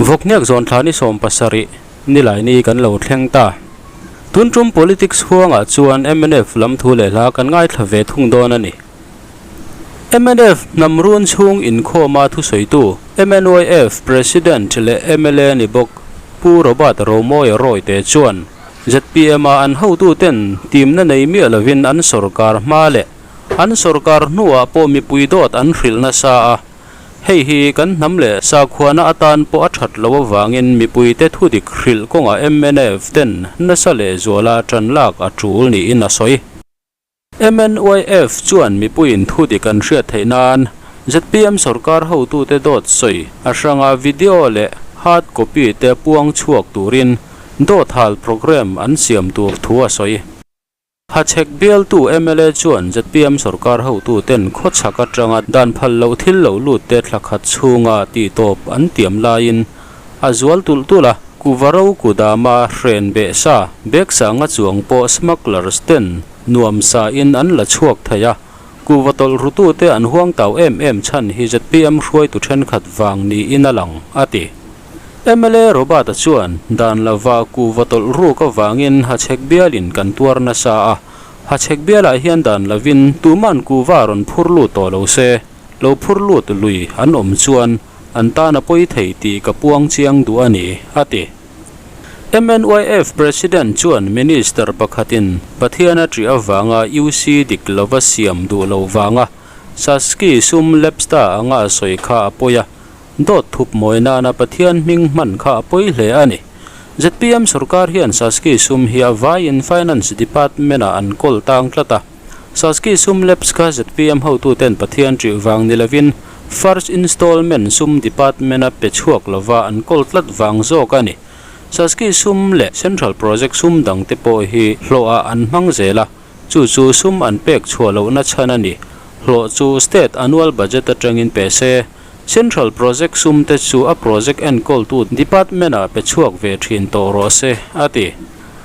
Vawkhniak zawn thla ni 70 nilaini kan lo thleng ta. Tun tum politics huangah chuan mnf lam thu leh hla kan ngaithla ve thung dawn a ni. Mnf hnam run chhung inkhawma thusawitu MNYF President leh mla ni bawk Pu Robert Romawia Rawite chuan ZPM-a an hotuten timna nei miah lovin an sorkar hma leh an sorkar hnuah pawh mipui dawt an hrilh nasa a. Hei hi kan hnam leh sakhuana atan pawh a that loh avangin mipuite thudik hrilh kawngah mnf ten nasa lehzuala tan lak a tul niin a sawi. MNYF chuan mipuiin thudik an hriat theih nan zpm sorkar hotute dawt sawi a hranga video leh hard copy te puang chhuak turin dawt hal programme an siam tur thu a sawi. Hachhek bialtu mla chuan zpm sorkar hotuten khawchhak atanga dan phal loh thil lo lut te thla khat chhunga tihtawp an tiam laiin a zual tulh tulh a, Kuvaro kudama hren beh sa bag sanga chuang pawh smugglers ten nuam sa in an la chhuak thei a, kuva tawlh rutute an huang tau em em chhan hi zpm hruaitu thenkhat vang niin a lang, a ti. Mla Robert-a chuan dan lova kuva tawlh ruk avangin Hachhek bialin kan tuar nasa a, Hachhek bialah hian dan lovin tuman kuva rawn phur lut tawh lo se, lo phur lut lui an awm chuan an tan a pawi thei tih ka puang chiang duh a ni, a ti. MNYF President chuan Minister pakhatin Pathian a ṭih avanga UC dik lova siam duh lo vanga Saski sum lapse-ta anga a sawi kha a pawi a, dawt thup mawi nana Pathian hming hman kha a pawi hle a ni. Zpm sorkar hian Saski sum hi a vaiin Finance Department-ah an kawl tang tlat a, Saski sum lapse kha zpm hotuten Pathian ṭih vang ni lovin First Installment sum Department-a pe chhuak lova an kawl tlat vang zawk a ni. Saski sum leh Central Project sum dangte pawh hi hlawhah an hmang zel a, chu chu sum an pek chhuah lohna chhan a ni. Hlawh chu State Annual Budget atangin pe se, Central Project sum te chu a project enkawltu Department-ah pe chhuak ve thin tawh rawh se, a ti.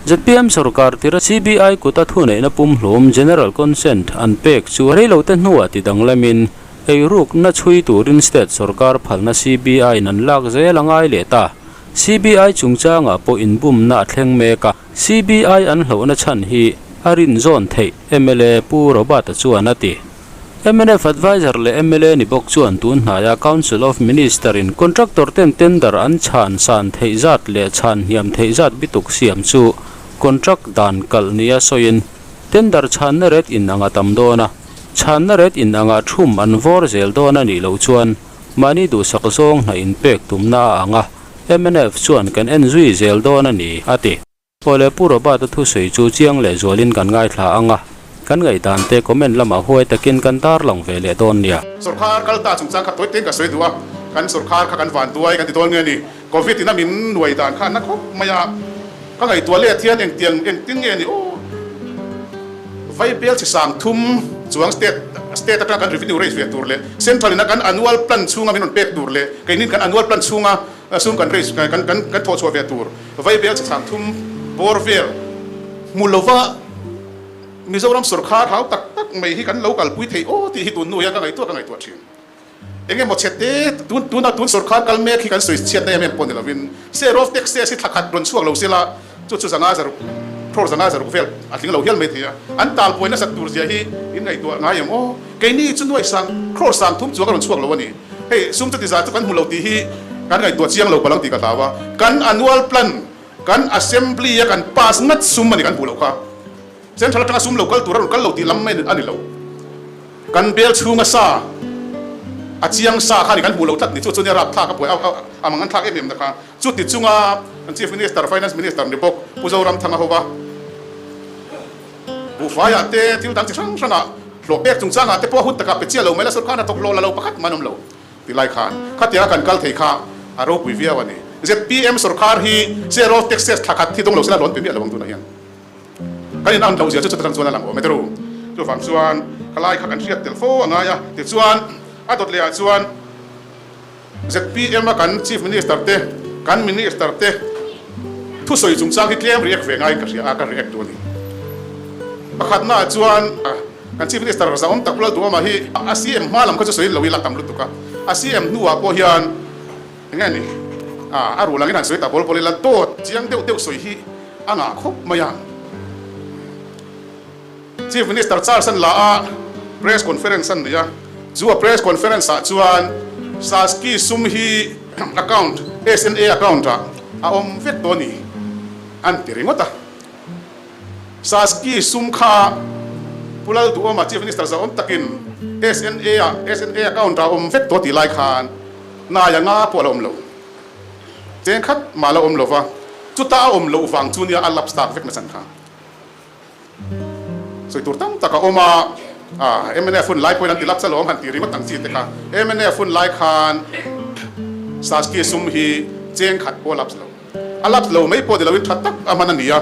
Zpm sorkar tira CBI kuta thuneihna pumhlum, General Consent, an pek chu reilote hnuah ti danglamin eirukna chhui turin state sorkar phalna CBI-in an lak zel a ngai leh ta. CBI chungchangah pawh inbumna a thleng mek a, CBI an hlauhna chhan hi a rinzawn theih, mla Pu Robert-a chuan a ti. Mnf Adviser leh mla ni bawk chuan tun hnaia Council of Minister in contractor ten tender an chhan san theih zat leh chhan hniam theih zat bituk siam chu contract dan kalh nia sawiin tender chhanna ret in anga tam dawn a, chhanna ret in anga thum an vawr zel dawn a nih loh chuan mahni duhsak zawng hna inpek tumna a ang a, mnf chuan kan en zui zel dawn a ni, a ti. Aw le Pu Robert-a thusawi chu chiang leh zualin kan ngaithla ang a, kan ngaihdan te comment lamah huai takin kan tarlang ve leh dawn nia. Sorkar kal ta chungchang kha tawi tein ka sawi duh a, kan sorkar kha kan van duai kan ti dawn nge ni, Covid in a min nuai dan kha a na khawp mai a, ka ngaihtuah let hian engtiang engtin nge ni aw, Vaibel chi sang thum chuang state state atanga kan revenue raise ve tur leh central in a kan annual plan chhunga min rawn pek tur leh keinin kan annual plan chhunga Sum kan raise kan kan kan thawh chhuah ve tur Vaibel chi chhang thum bawr vel hmu lova Mizoram sorkar hau tak tak mai hi kan lo kalpui thei aw tih hi tun hnu hian ka ngaihtuah ka ngaihtuah thin. Eng emaw chhe te tun tuna tun sorkar kal mek hi kan sawi chhiatna em em pawh ni lovin share of taxes hi thla khat rawn chhuak lo sela chu chu zanga zaruk crore zanga zaruk vel a tling lo hial mai thei a, an talbuai nasat tur zia hi in ngaihtuah ngai em aw. Keini chu nuai sang crore sang thum chuang a rawn chhuak lo a ni. Hei sum chu tizah chu kan hmu lo tih hi kan ngaihtuah chiang lo palang tih ka hlau a. Kan annual plan, kan assembly a kan pass ngat sum a ni kan hmuh loh kha. Central atanga sum lo kal tur a rawn kal lo tih lam mai a ni lo. Kan bel chhunga sa a chiang sa kha a ni kan hmuh loh tlat ni. Chu chu nia rapthlak a buai a mang an thlak em em na kha. Chuti chunga kan Chief Minister, Finance Minister ni bawk Pu Zoramthanga hova Buhfaiah te thil dang chi hrang hrangah hlawh pek chungchangah te pawh hun takah pe chiah lo mai la sorkar hnathawk hlawh la lo pakhat man awm lo ti lai khan khatianga kan kal thei kha a ropui viau a ni. Zpm sorkar hi share of taxes thla khat hi dawng lo sela rawn pe miah lo ang tunah hian kan in ang loh zia chu chutah chuan a lang awm e tawrh. Chuvang chuan khalai kha kan hriat tel fo a ngai a, tichuan a dawt lehah chuan Zpm a kan Chief Minister te, kan Minister te thusawi chungchang hi tlem react ve ngaiin ka hria a, ka react duh a ni. Pakhatnaah chuan kan Chief Minister zahawm tak Lalduhawma hi a CM hma lam kha chu sawi lo ila tam lutuk a, a CM hnuah pawh hian eng nge ni a ruh langin han sawi ta bawl bawl ila dawt chiang deuh deuh sawi hi a ngah khawp mai a. Chief Minister Charles an la a, press conference an nei a, chu a press conference ah chuan Saski sum hi account, SNA account ah a awm vek tawh a ni an ti ringawt a. Saski sum kha Pu Lalduhawma Chief Minister zahawm takin SNA ah, SNA account ah a awm vek tawh tih lai khan naia nga pawh a la awm lo. Cheng khat mah a la awm lo va, chuta a awm loh vang chu nia a lapse tak vek nachan kha. Sawi tur tam tak a awm a, mnf hun lai pawhin an ti lap chalawm han tih ringawt ang chi te kha. Mnf hun lai khan Saski sum hi cheng khat pawh a lapse lo. A lapse lo mai pawh ni loin tha tak a hman a ni a,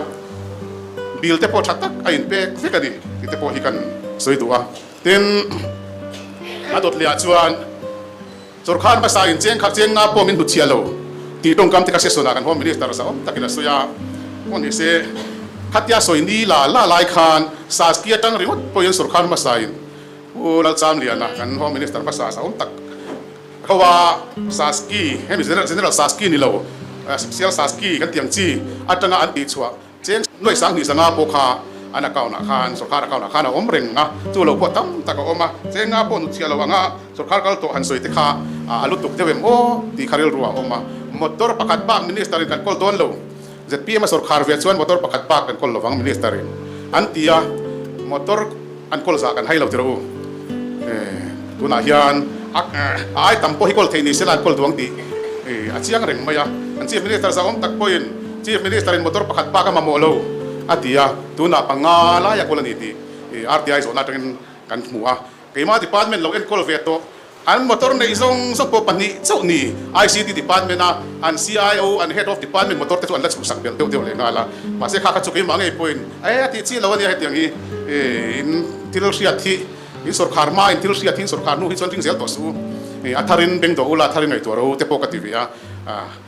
bill te pawh tha tak a inpek vek a ni tih te pawh hi kan sawi duh a. Tin, a dawt leh ah chuan Sorkar hmasa in cheng kha cheng nga pawh min hnutchhiah lo tih tawngkam te kha session ah kan Home Minister zahawm takin a sawi a, pawh ni se khatia sawi ni la la lai khan Saski atang ringawt pawhin sorkar hmasa in Pu Lalchamliana kan Home Minister hmasa zahawm tak ho a Saski hemi General Saski ni lo Special Saski kan tih ang chi atanga an tihchhuah Cheng nuai 2005 pawh kha an account ah khan, sorkar account ah khan a awm reng a, chu lo pawh tam tak a awm a, cheng nga pawh nutchhiah lo anga sorkar kal tawh han sawi te kha a lutuk deuh em aw tih kha rilru a awm a. Motor pakhat bak minister in kan kawl dawn lo, zpm a sorkar ve chuan motor pakhat bak kan kawl lovang minister in an ti a, motor an kawl zah kan hai lo tiraw u, tunah hian a ai tam pawh hi kawl theih ni sela an kawl duang tih a chiang reng mai a, an chief minister zahawm tak pawhin chief minister in motor pakhat bak a mamawh lo a ti a, tunah panga laia kawl a ni tih RTI zawhna atangin kan hmu a, keimah department lo enkawl ve tawh. An motor neih zawng zawng pawh pahnih chauh ni. ICT department a an CIO, an head of department motor te chu an la chhuhsak belh deuh deuh leh nghal a. Mahse kha kha chu keimah ngei pawhin e a tih chi lo a nia hetiang hi in thil hriat hi in sawrkhar hma in thil hriat hi in sawrkhar hnu hi chuan ring zel tawh suh u. A tharin beng dawh ula, a tharin ngaihtuah ro te pawh ka ti ve a.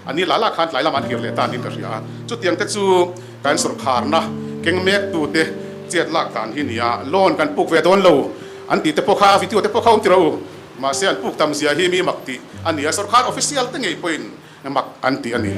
A ni lah lah khan tlai lamah an hir leh ta niin ka hria a. Chutiang te chu kan sawrkharna keng mek tute chet lak dan hi nia. Loan kan puk ve dawn lo. An tih te pawh kha video te pawh kha awm ti rawh u. Mahse an puk tam zia hi mi mak tih a ni a, sorkar official te ngei pawhin mak an tih a ni.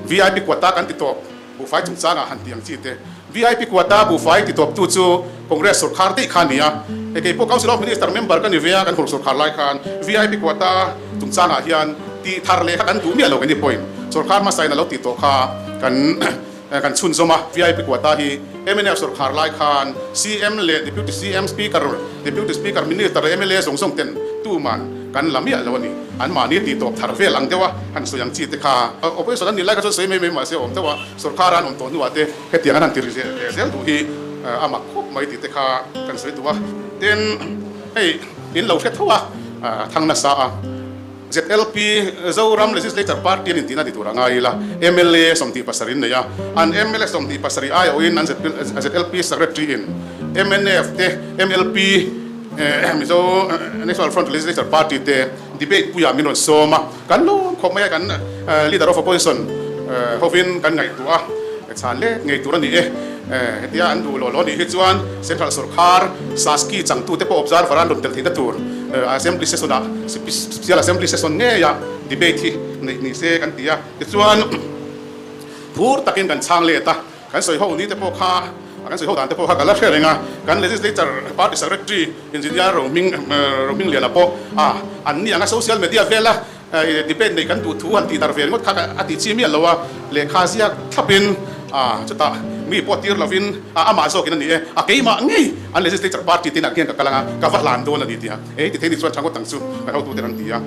Vip quota kan ti tawp, buhfai chungchangah han tih ang chi te. Vip quota buhfai ti tawptu chu Congress sorkar daih kha a ni a. Hei kei pawh Council of Minister member ka ni ve a, kan hur sorkar lai khan vip quota chungchangah hian tih thar leh kha kan duh miah lo kei ni pawhin sorkar hmasa in a lo tih tawh kha kan Kan chhunzawm a, vip quota hi mnf sorkar lai khan CM leh Deputy CM, Speaker, Deputy Speaker, Minister leh mla zawng zawng ten tuman kan la miah lo a ni. An mahni tih tawp thar vel ang deuh a, han sawi ang chi te kha opposition an nih lai kha chuan sawi mai mai mahse awm deuh a, sorkar an awm tawh hnuah te hetiang an han ti ri zel duh hi a mak khawp mai tih te kha kan sawi duh a. Tin, hei in lo hre tho a, thang nasa a. ZLP, Zoram Legislature Party an intihna ti tur a ngai ila, mla 27 in nei a, an mla 27 aiawhin an ZLP Secretary in mnf te, MLP, Mizo National Front Legislature Party te debate puiah min rawn sawm a, kan lawm khawp mai a, kan Leader of Opposition hovin kan ngaihtuah a, chhan let ngei tur a ni e. Hetia an duh lawh lawh nih hi chuan Central sawrkhar Saski changtute pawh observer an rawn tel theihna tur Assembly session ah Special Assembly session ngeia debate hi neih ni se kan ti a. Tichuan phur takin kan chhang let a, kan sawi ho ni te pawh kha kan sawi ho dan te pawh kha ka la hre reng a, kan Legislature Party Secretary Engineer Rohming Rohmingliana pawh a an ni anga social media vela Debate nei kan duh thu han tih dar ve ringawt kha a tih chi miah lo a, lehkha ziak thlapin chutah mi pawh tir lovin amah zawkin a ni e, a keimah ngei an legislature party te inah hian ka kal anga ka va hlan dawn a ni tia ei ti thei ni chuan tha ngawt ang chu kan hotute an ti a.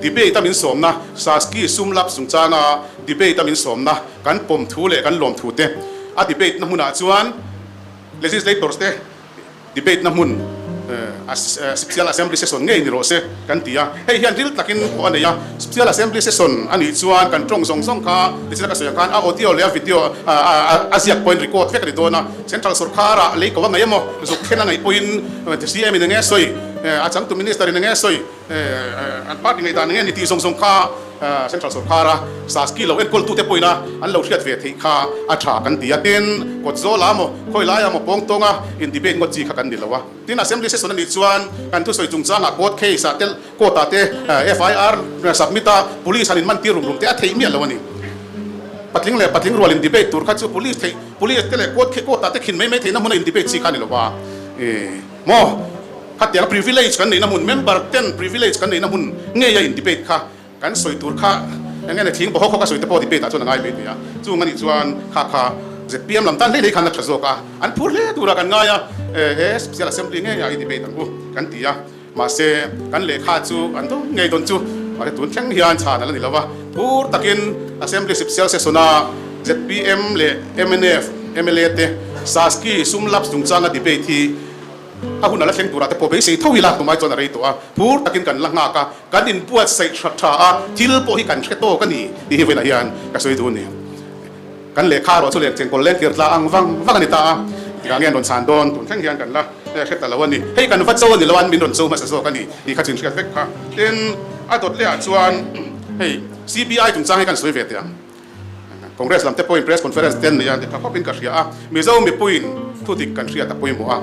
Debate a min sawmna Saski sum lap chungchanga debate a min sawmna kan pawm thu leh kan lawm thu te a debate na hmunah chuan legislators te Debate na hmun Special Assembly Session ngei ni rawh se kan ti a, hei hian ril takin pawh a nei a, Special Assembly Session a nih chuan kan tawng zawng zawng kha tichina ka sawi ang khan a audio leh a video a ziak pawhin record vek a ni dawn a, Central sawrkharah lei ko a ngaih emaw zuk thlen a ngaih pawhin CM in enge sawi, a changtu Minister in enge sawi, an party ngaihdan enge ni tih zawng zawng kha. Central sorkara Saski lo enkawltute pawhin a an lo hriat ve theih kha a tha kan ti a. Tin, kawt zawlah maw, khawi laiah maw pawng tawnga in debate ngawt chi kha kan ni lo a. Tin, Assembly session a nih chuan kan thusawi chungchangah court case ah te, court ah te FIR submit a police han in man tir rum rum te a theih miah lo a ni. Patling leh patling rual in debate tur kha chu police theih, police te leh court court ah te khin mai mai theihna hmuna in debate chi kha a ni lo va. Maw? Khatiang privilege kan neihna hmun, member ten privilege kan neihna hmun ngei a in debate kha Kan sawi tur kha eng nge ni thing bawhawk hawk a sawi te pawh debate ah chuan a ngai mai thei a, chung a nih chuan kha kha zpm lam tan hlei hlei khan a tha zawk a, an phur hle tura kan ngai a, he Special Assembly ngei ah i debate ang u kan ti a, mahse kan lehkha chu an dawn ngei dawn chu, mahse tun thleng hian chhan a la ni lo va, phur takin Assembly Special Session a zpm leh mnf mla te Saski sum lapse chungchanga debate hi A hun a la thleng turah te pawh beisei tho ila tumai chuan a rei tawh a, phur takin kan la nghak a, kan inbuatsaih tha tha a, thil pawh hi kan hre tawk a ni tih hi vawiinah hian ka sawi duh a ni. Kan lehkha erawh chu leng chengkawl leng tir tla ang vang vang a ni ta a, tikah nge an rawn chhan dawn tun thleng hian kan la hre ta lo a ni. Hei kan va cho a ni lo a, an min rawn cho hmasa zawk a ni tih kha chin hriat vek kha. Tin, a dawt lehah chuan hei CBI chungchang hi kan sawi ve teh ang. Congress lam te pawhin press conference te an nei a, ti tha khawpin ka hria a, Mizo mipuiin thu dik kan hriat a pawimawh a.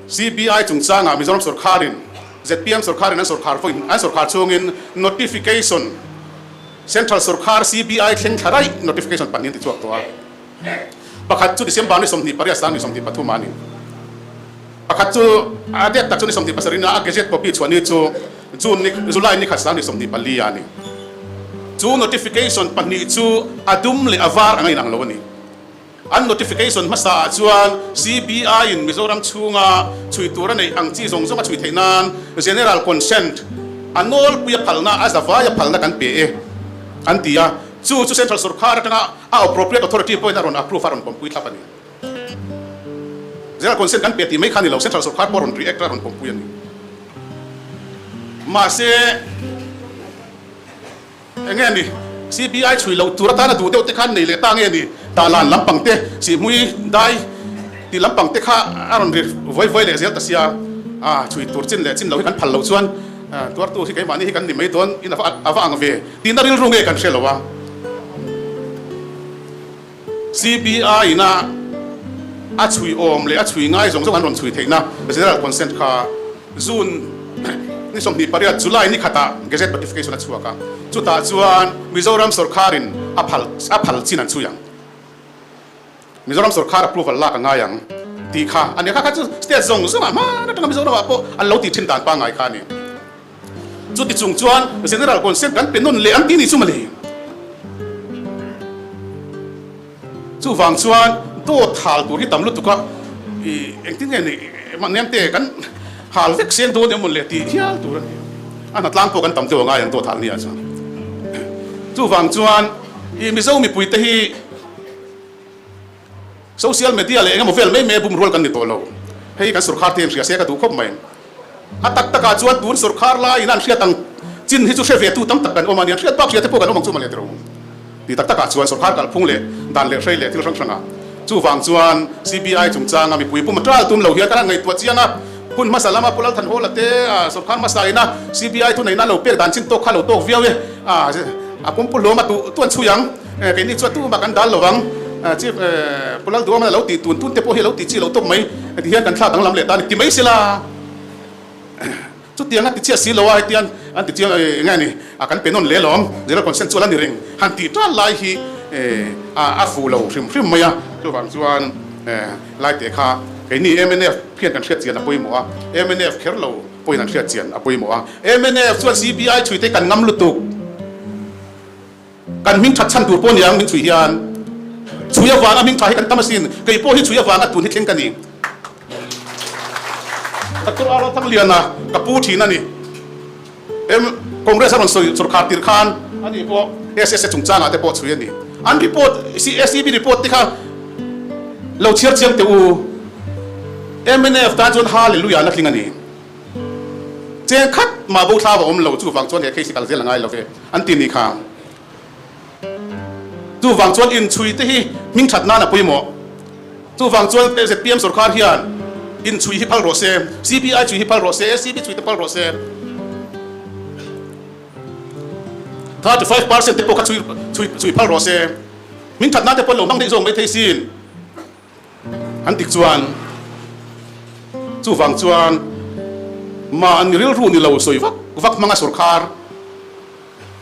CBI chungchangah Mizoram sorkharin zpm sorkharin an sorkhar vawiin an sorkhar chhungin notification Central sorkhar CBI thleng thla raih notification pahnih an ti chhuak tawh a. Pakhat chu December ni 28 sang ni 23 a ni. Pakhat chu a date tak chu ni 27 a, a gazette copy chhuah ni chu June ni July ni khat sang ni 24 a ni. Chu notification pahnih chu a dum leh a var anga inang lo a ni. An notification hmasa ah chuan CBI in Mizoram chhunga chhui tur a neih ang chi zawng zawng a chhui theih nan General Consent a nawlpui a phalna a zavai a phalna kan pe e an ti a. Chu chu Central Sorkar atanga a appropriate authority pawhin a rawn approve a rawn pawmpui thlap a ni. General Consent kan pe tih mai kha a ni lo, Central Sorkar pawh a rawn react a rawn pawmpui a ni. Mahse, eng nge ni, CBI chhui loh tur atana duh deuh te khan nei leh ta nge ni, Dahlan lampang te, Sihhmui dai tih lampang te kha a rawn ri vawi vawi leh zel ta sia, a chhui tur chin leh chin lo hi kan phal loh chuan tuartu hi keimahni hi kan ni mai dawn in a va ang ve tihna rilru nge kan hre lo a. CBI ina a chhui awm leh a chhui ngai zawng zawng an rawn chhui theihna General Consent kha June ni 28 July ni khatah Gazette Notification a chhuak a, chutah chuan Mizoram sorkarin a phal a phal chin an chhui ang. Mizoram sorkar approval lak a ngai ang tih kha a ni a, kha kha chu state zawng zawngah hman atanga Mizoramah pawh an lo tih thin dan pangngai kha a ni. Chuti chung chuan General Consent kan pe nawn leh ang tih ni chu mawle. Chuvang chuan dawt hal tur hi tam lutuk a, i engtin nge ni mahniam te kan hal vek seng dawn em mawle tih hial tur a ni. A hnatlang pawh kan tam deuh a ngai ang dawt hal nia chuan. Chuvang chuan i Mizo mipui te hi Social media leh engemaw vel mai mai a bum rual kan ni tawh lo. Hei kan sorkar te hian hria se ka duh khawp mai. A tak takah chuan tun sorkar laiin an hriat ang chin hi chu hre ve tu tam tak kan awm a ni. An hriat bak hria te pawh kan awm ang chu mawle tiro. Ti tak takah chuan sorkar kalphung leh dan leh hrei leh thil hrang hrangah. Chuvang chuan CBI chungchanga mipui pum a trial tum lo hian kan han ngaihtuah chiang a. Hun hmasa lama Pu Lalthanhawla te sorkar hmasa ina CBI thuneihna lo pek dan chin tawk kha lo tawk viau e. A pumpu hlawm a tuh tuan chhui ang. Keini chuan tumah kan dal lo vang. Chief Pu Lalduama lo tih tun tun te pawh hi a lo tih chi lo tawp mai. Heti hian kan thla danglam leh ta a ni ti mai sela. Chutiang a ti chiah si lo a, hetiang an ti chiang eng nge ni a kan pe nawn leh alawm. General Consent chu a la ni reng. Han tih tan lai hi a fuh lo hrim hrim mai a. Chuvang chuan Laite kha keini mnf hian kan hriat chian a pawimawh a, mnf kher lo pawhin an hriat chian a pawimawh a. Mnf chuan CBI chhui te kan ngam lutuk. Kan hming that chhan tur pawh niang min chhui hian chhui avanga hming tha hi kan tam asin. Kei pawh hi chhui avanga tun hi thleng ka ni. Doctor Arnold Thangliana ka pu thin a ni. M Congress a rawn sawi sorkar tir khan ani pawh SSA chungchangah te pawh chhui a ni. An report SEB report te kha lo chhiar chiang teh u. Mnf tan chuan hallelujah na tling a ni. Cheng khat mah bo thla va awm lo chuvang chuan he case hi kal zel a ngai lo ve an ti ni kha. Chuvang chuan inchhui te hi hming that nan a pawimawh. Chuvang chuan zpm sorkar hian inchhui hi phal rawh se, CBI chhui hi phal rawh se, ACB chhui te phal rawh se. 35% te pawh kha chhui chhui chhui phal rawh se. Min thatna te pawh an lo hmang daih zawk maithei sin. An tik chuan chuvang chuan mahni rilru ni lo sawi vak vak hmanga sawrkhar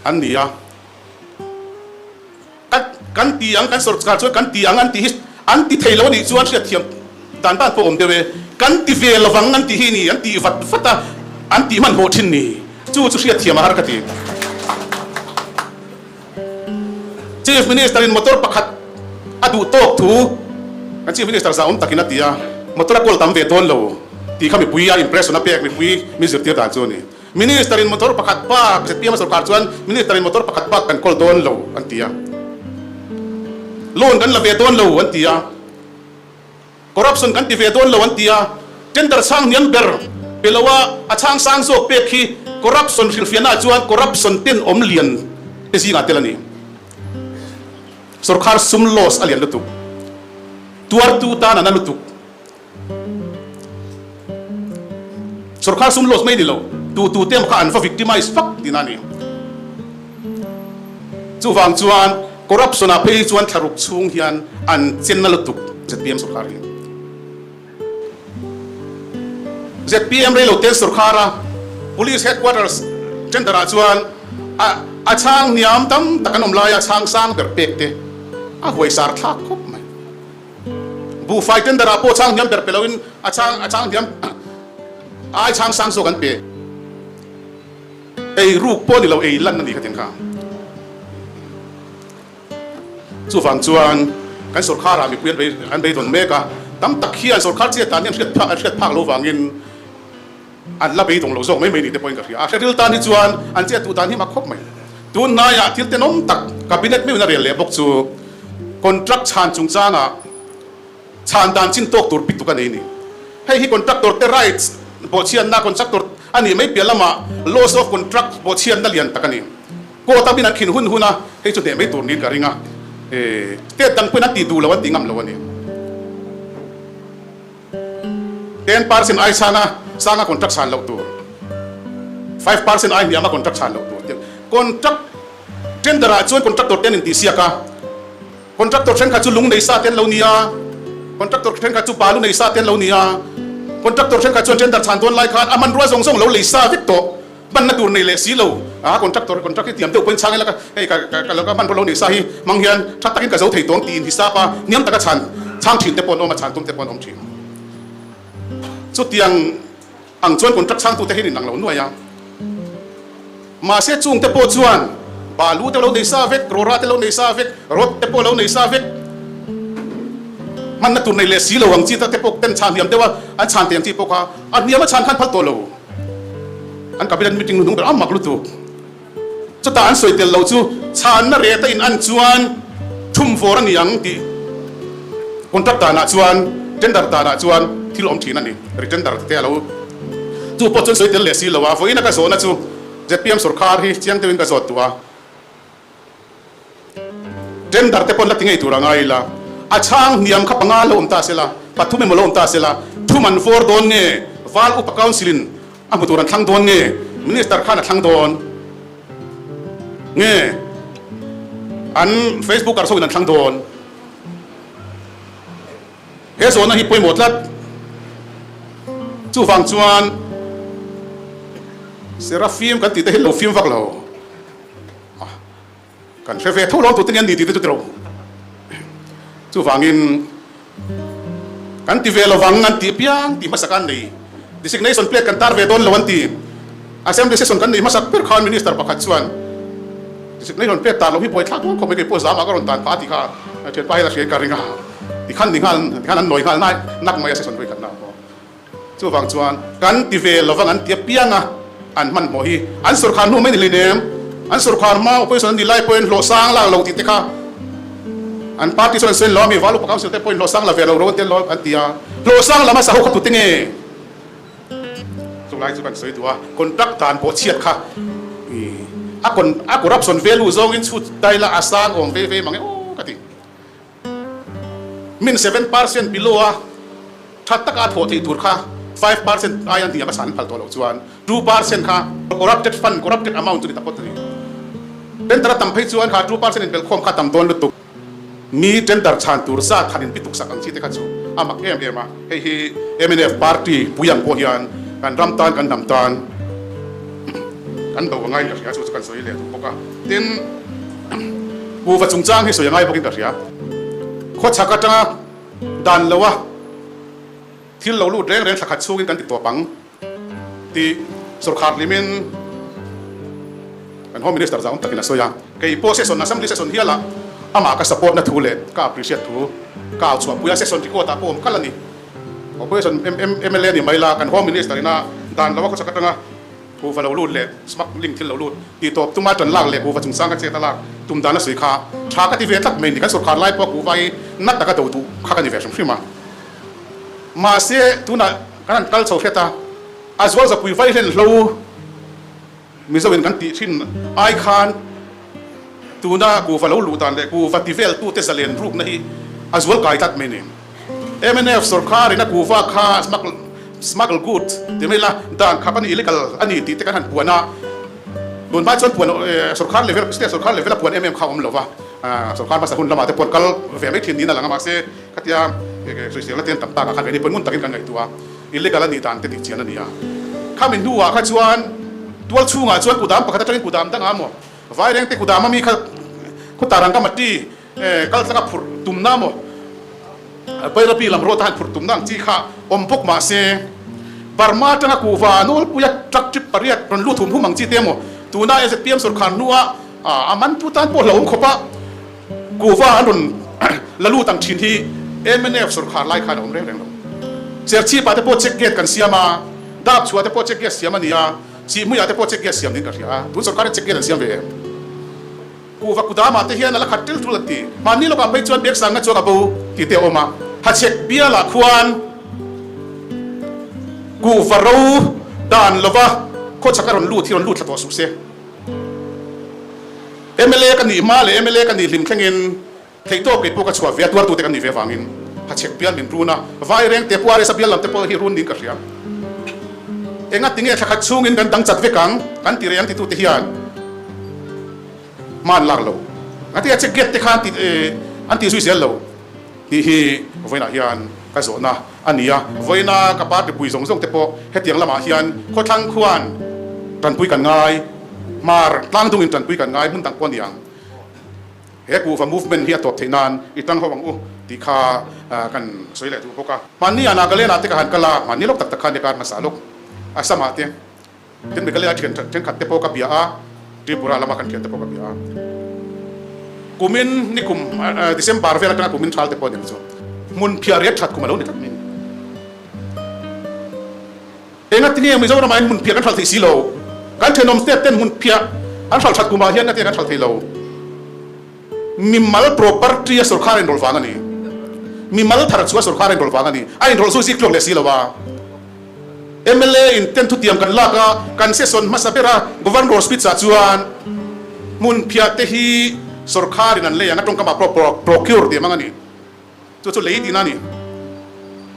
an ni a. Kan kan ti ang kan sawrkhar chuan kan ti ang an tih hi an ti thei lo a nih chuan hriatthiam dan dan pawh awm deuh e. Kan ti ve lovang an tih hi ni an tih vat vat a, an tih hmanhmawh thin ni. Chu chu hriatthiam a har ka ti. Chief Minister in motor pakhat a duh tawk thu kan Chief Minister zahawm takin a ti a, motor a kawl tam ve dawn lo tih kha mipui a impression a pek mipui min zirtir dan chu a ni. Minister in motor pakhat bak zpm a sorkar chuan Minister in motor pakhat bak kan kawl dawn lo an ti a, loan kan la ve dawn lo an ti a. Corruption kan ti ve dawn lo an ti a, tender chhang hniam ber pe lo a, a chhang sang zawk pek hi corruption hrilhfiahna ah chuan corruption tenawm lian te zingah tel a ni. Sorkar sum loss a lian lutuk. Tuartu tan a na lutuk. Sorkar sum loss mai ni lo, tu tu te emaw kha an va victimize vak tihna a ni. Chuvang chuan corruption ah phei chuan thlaruk chhung hian an chenna lutuk zpm sorkar hi. Zpm reilo ten sorkar a police headquarters tender ah chuan a a chhang hniam tam tak an awm lai a chhang sang ber pek te a huaisar thlak khawp mai. Buhfai tender ah pawh chhang hniam ber pe loin a chhang a chhang hniam ai chhang sang zawk an pe. Ei ruk pawh ni lo, ei lan a ni kha tiang kha. Chuvang chuan kan sorkar ah mipui an bei an beidawn mek a, tam tak hian sorkar chiat dan hi an hriat phak an hriat phak lo vangin an la beidawng lo zawk mai mai ni te pawhin ka hria. A hre ril tan hi chuan an chiat duh dan hi mak khawp mai. Tun hnaiah thil tenawm tak cabinet meuhin a rel leh bawk chu contract chhan chungchangah Chhan dan chin tawk tur pituk a nei ni. Hei hi contractor te rights bawhchhiatna, contractor a nih mai piah lamah laws of contract bawhchhiatna lian tak a ni. Court a min an khin hun hun a, hei chu hneh mai tur niin ka ring a. State dang pawhin an tih duh lo, an tih ngam lo a ni. 10% ai chhana sanga contract chhan loh tur, 5% ai hniama contract chhan loh tur. Contract tender ah chuan contractor te an intihsiak a. Contractor thenkhat chu lung nei sa te an lo ni a, contractor thenkhat chu balu nei sa te an lo ni a, contractor thenkhat chuan tender chhan dawn lai khan a hmanrua zawng zawng lo lei sa vek tawh, hmanna tur nei leh si lo a, contractor contract hi tiam deuh pawhin chhang ila ka hei ka ka ka hmanrua lo nei sa hi hmang hian tha takin ka zo thei tawng tiin hisap a, hniam taka chhan chhang thin te pawh an awm a, chhan tum te pawh an awm thin. Chutiang ang chuan contract chhangtute hian inang lo nuai a. Mahse chung te pawh chuan balu te lo nei sa vek, rawra te lo nei sa vek, rod te pawh lo nei sa vek, hmanna tur nei leh si lo ang chi te pawh ten chhan hniam deuh a, an chhan thei ang chi pawh kha a hniam a chhan khan phal tawh lo. An cabinet meeting hnuhnung ber a mak lutuk. Chutah an sawi tel lo chu chhanna ret a in an chuan thum vawr a ni ang tih contract danah chuan tender danah chuan thil awm thin a ni. Retender te a lo chu pawh chuan sawi tel leh si lo a, vawiin a ka zawhna chu zpm sorkar hi chiang deuhin ka zawt duh a, tender te pawn la ti ngei tur a ngai ila, a chhang hniam kha panga lo awm ta sela, pathum emaw lo awm ta sela, thum an vawr dawn nge, Val Upa Council in a hmu tur an thlang dawn nge, Minister khan a thlang dawn nge, an Facebooker ho in an thlang dawn. He zawhna hi pawimawh tlat. Chuvang chuan Seraphim kan tih te hi lo fim vak lo. Kan hre ve tho lo tute nia ni tih te chu ti lo. Chuvangin kan ti ve lovang an tih piang tih hmasa khan nei. Designation plate kan tar ve dawn lo an ti. Assembly session kan nei hmasak ber khan Minister pakhat chuan designation plate tar lo hi buaithlak dawn khawp mai kei pawh zam ah ka rawn tan phah a ti kha thianpa hian a hria in ka ring a. Tikhan ni nghal tikhan an nawi nghal nak nak mai a session vawi khatna pawh. Chuvang chuan kan ti ve lovang an ti apiang a an hmanhmawh hi an sorkar hnu mai ni hleinem. An sorkar hma opposition an nih lai pawhin hlawh sang lak lo tih te kha an party chuan an sawi lo a mi Valupa council te pawhin hlawh sang la ve lo ro an ti lo an ti a. Hlawh sang lam a sa ho kha tute nge? Chulai chu kan sawi duh a, contract dan pawh chhiat kha a con a corruption value zawngin chhut daila a sang awm ve ve mang e aw ka ti. Min 7% below a tha taka a thawh theih tur kha 5% aia hniam a san phal tawh loh chuan 2% kha corrupted fund, corrupted amount chu ni ta phawt a ni. Tender a tam phei chuan kha 2% inbelhkhawm kha a tam dawn lutuk. Mi tender chhan tur zat han inpi tuksak ang chi te kha chu a mak em em a. Hei hi mnf party pui ang pawh hian kan ram tan kan hnam tan kan do a ngaiin ka hria, chu chu kan sawi leh duh bawk a. Tin, kuhva chungchang hi sawi a ngai bawkin ka hria. Khawchhak atanga dan loa thil lo lut reng reng thla khat chhungin kan ti tawp ang tih sorkar hlimin kan Home Minister zahawm takin a sawi a. Kei pawh session Assembly session hialah amah ka support na thu leh ka appreciate thu ka au chhuahpui a, session record ah pawh awm kal a ni. Opposition mla ni mai la kan Home Minister ina dan lo a khawchhak atanga kuhva lo lut leh smuggling thil lo lut tih tawp tuma tan lak leh kuhva chungchang ka chet a lak tum dan a sawi kha tha ka ti ve tlat mai ni. Kan sorkar lai pawh kuhva hi na taka do duh kha ka ni ve hrim hrim a. Mahse tunah kan han kal chho hret a, a zual zapui vai hlen hlo Mizo in kan tih thin ai khan tuna kuhva lo luh dan leh kuhva ti vel tute zalen rukna hi a zual kai tlat mai ni. Mnf sorkar in a kuhva kha smuggle good ti mai la dan khap a ni illegal a ni tih te kan han puan a, tun hma chuan puan sorkar level state sorkar level a puan em em kha a awm lo va, sorkar hmasa hun lamah te pawh an kal ve mai thin niin a lang a mahse khatia hriselna te an tam tak ah khan ve ni pawn ngun takin kan ngaihtuah a. Illegal a nih dan te tih chian a ni a. Khami hnuah kha chuan tual chhungah chuan kudam pakhat atangin kudam dangah maw Vairengte kudam ami kha khuta Rangamati kal tlanga phurh tumna maw Bairabi lam rawt a han phurh tumna ang chi kha awm bawk mah se Burma atanga kuhva nawlpuia truck trip pariat rawn lut hum hum ang chi te maw tuna ZPM sorkar hnua a mantu tan pawh hlauhawm khawp a Kuhva an rawn la lut ang thin hi mnf sorkar lai khan a awm reng reng lo. Serchhip ah te pawh check gate kan siam a, Dap chhuah te pawh check gate siam a ni a, Sihhmui ah te pawh check gate siam niin ka hria a, tun sorkar hian check gate an siam ve em? Kuhva kudam ah te hian a la khat tel tul an ti. Mahni lawkah phei chuan bag sangna chuak a bo tih te a awm a, Hachhek bial ah khuan kuhva ro dan lova khawchhak a rawn lut hi rawn lut thla tawh suh se. Mla ka nih hma leh mla ka nih hlim thlengin theihtawp kei pawh ka chhuah ve a, tuartute kan nih ve avangin hachhek bial min run a, Vaireng te pawh RSA bial lam te pawh hi run niin ka hria. Enga tinge thla khat chhungin kan dang chat vek ang kan ti reng titute hian hma an lak lo. Engati a check gate te kha an tih zui zel lo tih hi vawiinah hian ka zawhna a ni a. Vawiina ka party pui zawng zawng te pawh hetiang lamah hian khawthlang khuan tanpui kan ngai. Hmar tlangdungin tanpui kan ngai hmun dang pawh a ni ang. He kuhva movement hi a tawp theih nan i tang ho ang u tih kha kan sawi leh duh bawk a. Hmanni ah Nagaland ah te ka han kal a, hmanni lawk tak tak khan nia kar hmasa lawk Assam ah te tin Meghalaya thian thenkhat te pawh ka bia a, Tripura lama kan thian te pawh ka bia a. Kumin nikum December vel atanga kumin thal te pawh a ni ang chu. Hmun phiah riat that kum a lo ni tlat mai a ni. Engatinge Mizoram ah hian hmun phiah kan hralh theih si lo? Kan thenawm state ten hmun phiah an hralh that kumah hian engatinge kan hralh thei lo? Mimal property a sorkar a inrawlh vang a ni. Mimal thar chu a sorkar a inrawlh vang a ni. A inrawlh zui zik tluak leh si lo a. Mla in ten thutiam kan lak a, kan session hmasa ber a, Governor speech ah chuan hmun phiah te hi sorkar in an lei ang a tawngkam ah procure tih a hmang a ni. Chu chu lei tihna a ni.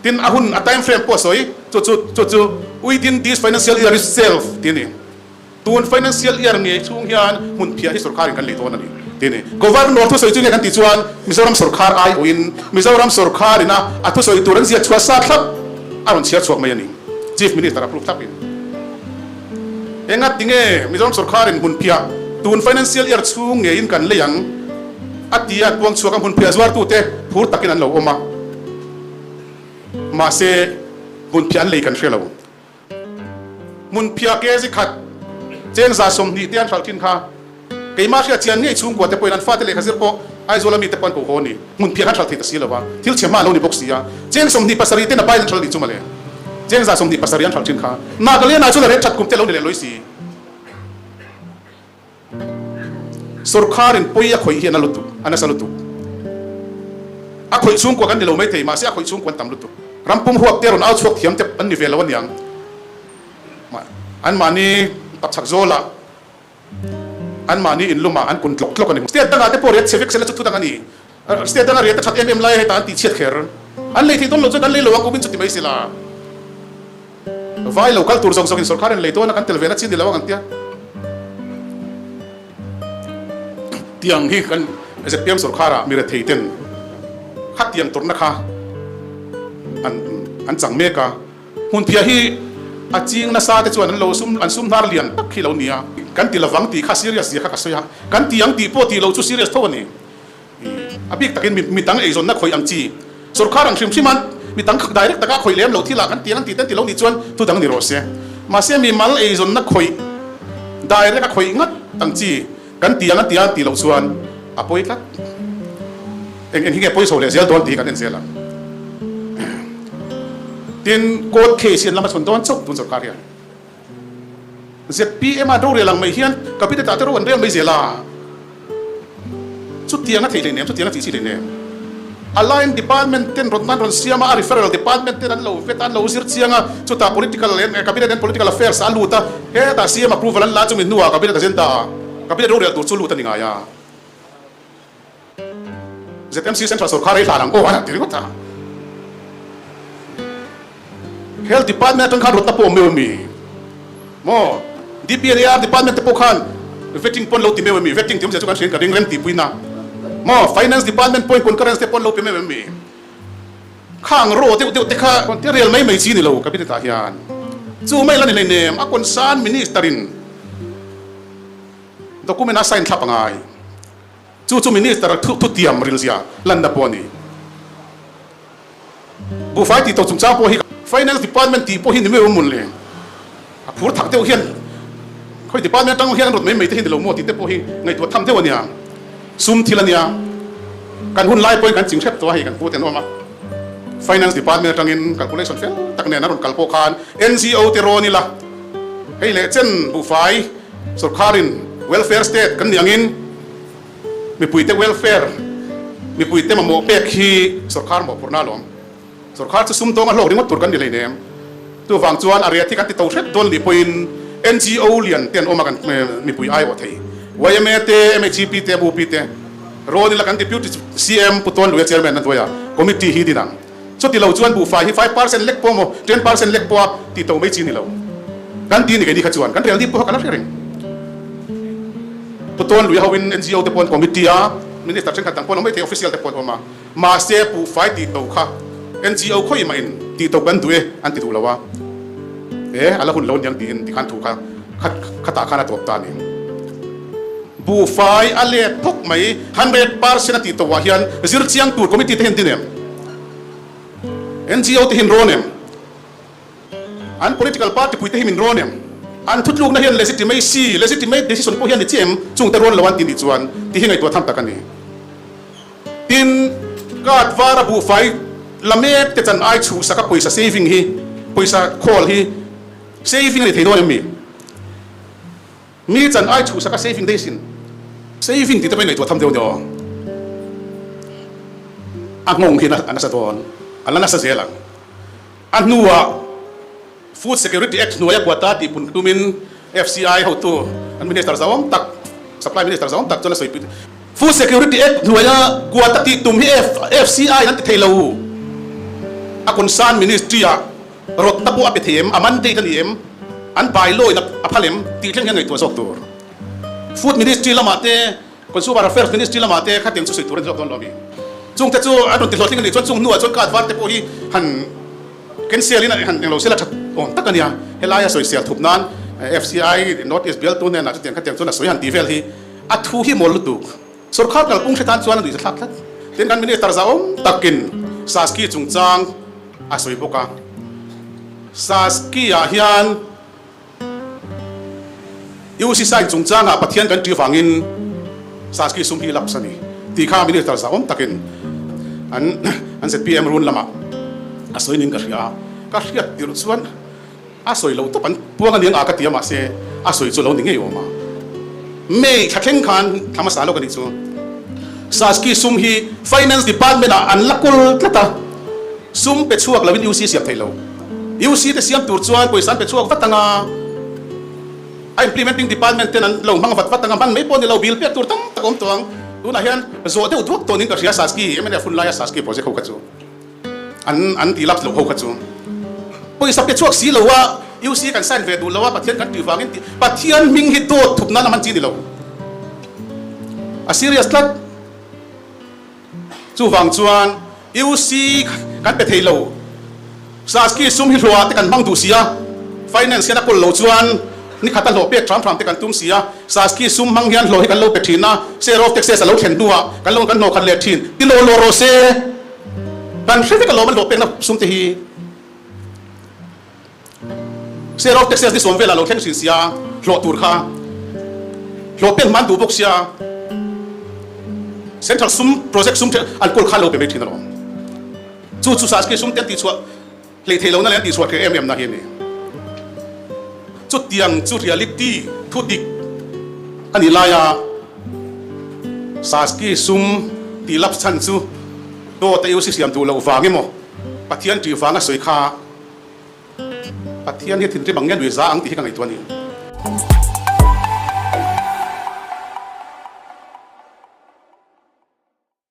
Tin, a hun, a time frame pawh a sawi, chu chu, chu chu within this financial year itself tih a ni. Tun financial year ngei chhung hian hmun phiah hi sorkarin kan lei dawn a ni tih a ni. Governor thusawi chu nge kan tih chuan Mizoram sorkar aiawhin Mizoram sorkarin a a thusawi tur an ziak chhuah sa thlap a rawn chhiar chhuak mai a ni. Chief Minister approve thlapin. Enga tinge Mizoram sorkarin hmun phiah tun financial year chhung ngeiin kan lei ang? A ti a, kuang chhuak a hmun phiah zuartute phur takin an lo awm a, mahse hmun phiah an lei kan hre lo. Hmun phiah kg khat cheng 120 te an hralh thin kha keimah hriat chian ngei chhungkua te pawhin an fate lehkha zir pawh Aizawl a mite pawh an ko haw a ni. Hmun phiah kan hralh thei ta si lo a, thil chhe hma a lo ni bawk si a, cheng 27 ten a bail an hralh nih chu mawle. Cheng 127 an hralh thin kha Nagaland ah chuan a rel that kum te a lo ni leh lawi si. Sorkharin pawi a khawih hi a na lutuk, a nasa lutuk. A khawih chhungkua kan ni lo maithei, mahse a khawih chhungkua an tam lutuk. Ram pum huap te rawn au chhuak thiam te an ni ve lo aniang. Anmahni tapchhak zawlah, anmahni inlumah an kun tlawk tlawk a ni. State dangah te pawh riat chhe vek sela chu thu dang a ni. State danga riat a that em em lai a hetah an tihchhiat kher. An lei thei dawn lo chuan kan lei lo ang kumin chu ti mai sela. Vai lo kal tur zawk zawkin sorkar in lei dawn a kan tel ve na chin ni lo ang an tia. Tiang hi kan zpm sorkharah mi rethei ten khatiang tawrhna kha an an chang mek a. Hmunphiah hi a ching nasa te chuan an lo sum an sum hnar lian tak hi lo nia. Kan ti lovang tih kha serious zia kha ka sawi a, kan ti ang tih pawh tih lo chu serious tho a ni. A bik takin mi dang eizawnna khawih ang chi sorkar ang hrim hrim a mi dang direct taka khawih lem lo thil ah kan ti ang tih te an ti lo nih chuan thu dang ni rawh se. Mahse mi mal eizawnna khawih direct a khawih ngat ang chi kan ti ang an ti a an tih loh chuan a pawi tlat. Eng eng hi nge pawi chho leh zel dawn tih hi kan en zel ang. Tin, court case hi an la hmachhawn dawn chauh tun sorkar hian. Zpm a rorel ang mai hian cabinet ah te ro an rel mai zel a, chutiang a theih hleinem, chutiang a tih chi hleinem. A line department ten rawn an rawn siam a, a referral department ten an lo vet a, an lo zir chiang a, chutah political cabinet and political affairs ah a lut a, hetah CM approval an la chumi hnuah cabinet agenda ah cabinet rorel tur chu lut a ni ngai a. ZMC Central sorkar ei hlan ang aw an ti ringawt a. Health Department atang khan rawtna pawh awm meuh ami? Maw? DPNAR Department te pawh khan vetting pawn lo ti meuh ami? Vetting tih awmzia chu kan hriain ka ring rem tihpuina. Maw? Finance Department pawhin concurrence te pawn lo pe meuh ami? Khang raw deuh deuh te kha te rel mai mai chi ni lo cabinet ah hian. Chu mai la ni hleinem a concern minister in document a sign thlap a ngai. Chu chu Minister thutiam rilzia lanna pawh a ni. Buhfai tih tawh chungchang pawh hi Finance Department tih pawh hi ni mai awm mawn le. A phur thak deuh hian khawi department atang hian an rawt mai mai te hi ni lo maw tih te pawh hi ngaihtuah tham deuh a nia. Sum thil a nia. Kan hun lai pawhin kan ching hrep tawh a hei kan pu te an awm a. Finance Department atangin calculation fel tak nen a rawn kal pawh khan NGO te rawn ila hei leh chen buhfai Sorkharin welfare state kan nih angin mipuite welfare, mipuite mamawh pek hi sorkhar mawhphurhna alawm. Sorkhar chu sumdawng a hlawk ringawt tur kan ni hleinem. Chuvang chuan a riat hi kan ti to hret dawn nih pawhin NGO lian te an awm a kan mipui aiawh thei. Yma te, MHEP te, MUP te rawn ila kan Deputy CM Pu Tawnluia Chairman a hnuaia committee hi din ang. Chuti lo chuan buhfai hi 5% lek pawh maw, 10% lek pawha ti to mai chi ni lo. Kan ti ni keini kha chuan kan rel ni pawha kan la hre reng. Pu Tawn Lui hoin NGO te pawh an committee a, Minister thenkhat dang pawh an awm maithei, official te pawh an awm a. Mahse buhfai tih to kha NGO khawi mah in tih to kan duh e an ti duh lo a. E a la hun lo aniang tiin tikhan thu kha khatah khan a tawp ta a ni. Buhfai a let phawk mai, 100% a tih tawhah hian zir chiang tur committee te hian din em? NGO te hian rawn em? An political party pui te hi min rawn em? An thutlukna hian legitimacy, legitimate decision pawh hian ni chiah em? Chung te rawn lo an ti nih chuan tih hi ngaihtuah tham tak a ni. Tin, card vara buhfai la mek te chan ai chhuhsaka pawisa saving hi, pawisa khawl hi saving a ni thei dawn em mi? Mi chan ai chhuhsak a saving days in saving tih te pawh in ngaihtuah tham deuh nia aw. A nghawng hi a nasa dawn, a la nasa zel ang. A hnuah Food Security Act hnuaia quota tih pun tumin FCI hotu an Minister zauam tak, Supply Minister zauam tak chuan a sawi pui. Food Security Act hnuaia quota tih tum hi FCI an ti thei lo. A concern Ministry ah Rawtna pawh a pe thei em? A mandate a ni em? An bylaw in a phal em? Tih thleng hian ngaihtuah zawk tur. Food Ministry lamah te, Consumer Affairs Ministry lamah te khatiang chu sawi tur a ni zawk dawn lo a mi? Chung te chu an rawn ti hlawhtling a nih chuan chung hnuah chuan card var te pawh hi han cancel in han englo sela that awm tak a nia. Helaia sawisel thup nan FCI North East bialtu hnenah chutiang khatiang chuan a sawi han tih vel hi a thu hi mawl lutuk. Sorkar kalpung hre tan chuan a nuihza thlak tlat. Tin kan Minister zahawm takin Saski chungchang a sawi bawk a. Saski-ah hian UC sign chungchangah Pathian kan ṭih vangin Saski sum hi lapse a ni tih kha Minister zahawm takin an an zpm run lamah a sawi niin ka hria a. Ka hriat tirh chuan a sawi lo tawp an puang a niang a ka ti a mahse a sawi chu lo ni ngei awm a. May thla thleng khan thla hmasa lawk a nih chu. Saski sum hi Finance Department ah an la kawl tlat a, sum pe chhuak loin UC siam theih lo. UC te siam tur chuan pawisa an pe chhuak vat anga, a implementing department ten an lo hmang vat vat anga, hman mai pawh ni lo, bill pek tur tam tak a awm tawh ang. Tunah hian zawh deuh duak tawh niin ka hria Saski, mnf hun laia Saski project ho kha chu an an ti lapse loh ho kha chu. Pawisa pe chhuak si lo a, UC kan sign ve duh lo a, Pathian kan tih vangin tih, Pathian hming hi dawt thup nan a hman chi ni lo. A serious tlat. Chuvang chuan UC kan pe thei lo. Saski sum hi hlawhah te kan hmang duh si a, finance hian a kawl lo chuan ni khat a hlawh pek hram hram te kan tum si a, Saski sum hmang hian hlawh hi kan lo pe thin a, share of taxes a lo thlen hnuah kan lo kan hlawh khat leh thin. Ti law law rawh se. Kan hre vek alawm an hlawh pekna sum te hi. Share of taxes ni sawm velah lo thleng hrin sia, hlawh tur kha hlawh pek hman duh bawk sia, Central sum project sum the an kawl kha lo pe mai thin alawm. Chu chu Saski sum te an tihchhuah hleih theih lohna leh an tihchhuah hreh em em na hi a ni. Chutiang chu reality thu dik a nih laia Saski sum tih lap chhan chu dawt a UC siam duh loh vang emaw Pathian tih vanga sawi kha Pathian hi thinrim ang nge nuihza ang tih hi ka ngaihtuah a ni.